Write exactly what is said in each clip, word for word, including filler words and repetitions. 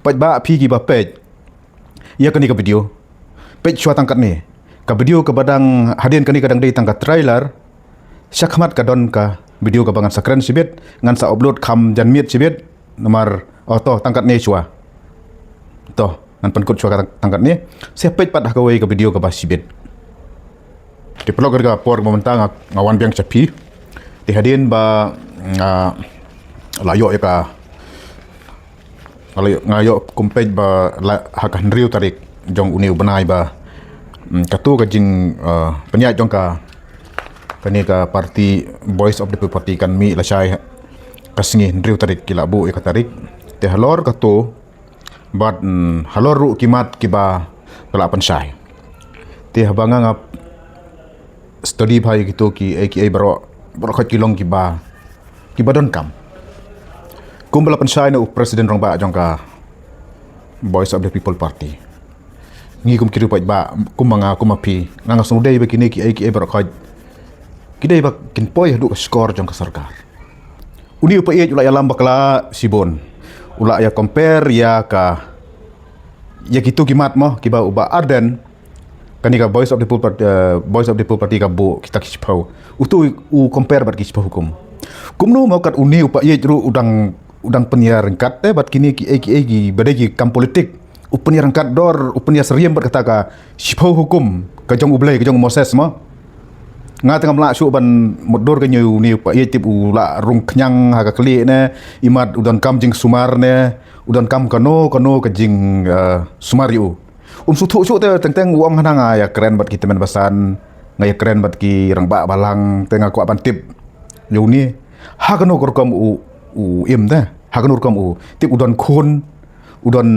Paidbah phi kiba peit ïa kane ka video, peit shuwa tang katne. Ka video kaba dang hadien kane ka dang dei tang ka trailer. Shakhmat ka don ka video kaba ngan sa kren shibit, ngan sa upload kham janmiet shibit. Namar, oh, to, tang katne shuwa. To, ngan pynkut shuwa ka tang, tang katne. Sa peit pat ha kawei ka video kaba shibit. Te paralok, ka por ba mynta nga, nga wan biang sha phi. Te hadien ba nga la ïoh ïa ka, nga la ïoh, nga ïoh kum peit ba la ha ka hynriew tarik jong une u bnai ba, mm, kato ka jing, uh, pynïaid jong ka, kane ka party Voice of the People Party kan mih lashai ka sngi hynriew tarik, ki la buh ïa ka tarik. Te halor kato bad, mm, halor ruh ki mat kiba ka la pynshai. Te haba nga, nga study bha ïa kito kiei kiei baroh, baroh khoit ki long kiba, kiba donkam. Kumba la pynshai na u president rangbah jong ka Voice of the People Party. Ngi kum ki riew paidbah, kum ma nga, kum ma phi, nga nga sngewdei ba kine kiei kiei baroh khoit ki dei ba kin poi haduh ka shkor jong ka sorkar. Une u paid u la ïalam bakla shibun. U la ïa compare ïa ka, ïa kito ki mat mo, kiba u Bah Ardent, kane ka Voice of the People Party, eh, Voice of the People Party ka buh kita ki shiphew. Uto u compare bad ki shiphew hukum. Kumno mo kat une u paid ruh u dang, u dang pynïaryngkat te bad kine kiei kiei kiba dei ki kam politik. U pynïaryngkat dor, u pynïasyriem bad kata ka shiphew hukum ka jong U Blei, ka jong u Moses mo. Nga te ngam lah shuh ban mutdur ka, une u paid, tip u la rung khñiang ha ka khlieh ne, imat u donkam jingsumar ne, u donkam kano kano ka jing, eh, sumar ïa u. Um sngewthuh shuh te, teng teng u ong hana nga ïa kren bad ki tymmen basan, nga ïa kren bad ki rangbah balang, te nga kwah ban tip ïa une ha kano ka rukom u, u im te, ha kano rukom u, tip u don khun, u don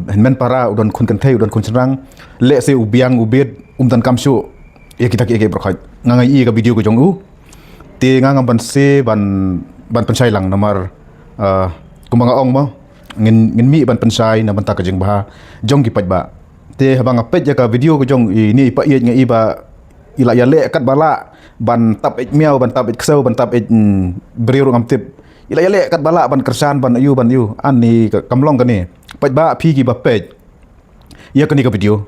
hynmen para, u don khun kynthei, u don khun shynrang. Lehse u biang u bit, um donkam shuh ïa kita kiei kiei baroh khoit. Nga, nga ïohi ka video ka jong u. Te nga ngam banse ban, ban pynshai lang namar, ah, kumba nga ong mo, ngin, ngin mih ban pynshai na bynta ka jingbha jong ki paidbah. Te haba nga peit ïa ka video ka jong ine i paid, nga i ba i la ïaleh katba lah ban tap eit miaw, ban tap eit ksew, ban tap eit, mm, briew ruh ngam tip. I la ïaleh katba lah ban kyrshan, ban ïoh, ban ïoh. Ani ka, kam long kane. Paidbah phi kiba peit ïa kane ka video,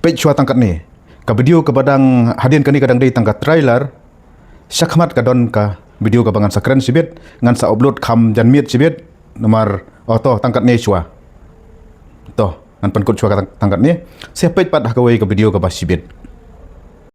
peit shuwa tang katne. Ka video kaba dang hadien kane ka dang dei tang ka trailer. Shakhmat ka don ka video kaba ngan sa kren shibit, ngan sa upload kham janmiet shibit. Namar, oh, to, tang katne shuwa. To, ngan pynkut shuwa ka tang, tang katne. Sa peit pat ha kawei ka video kaba shibit.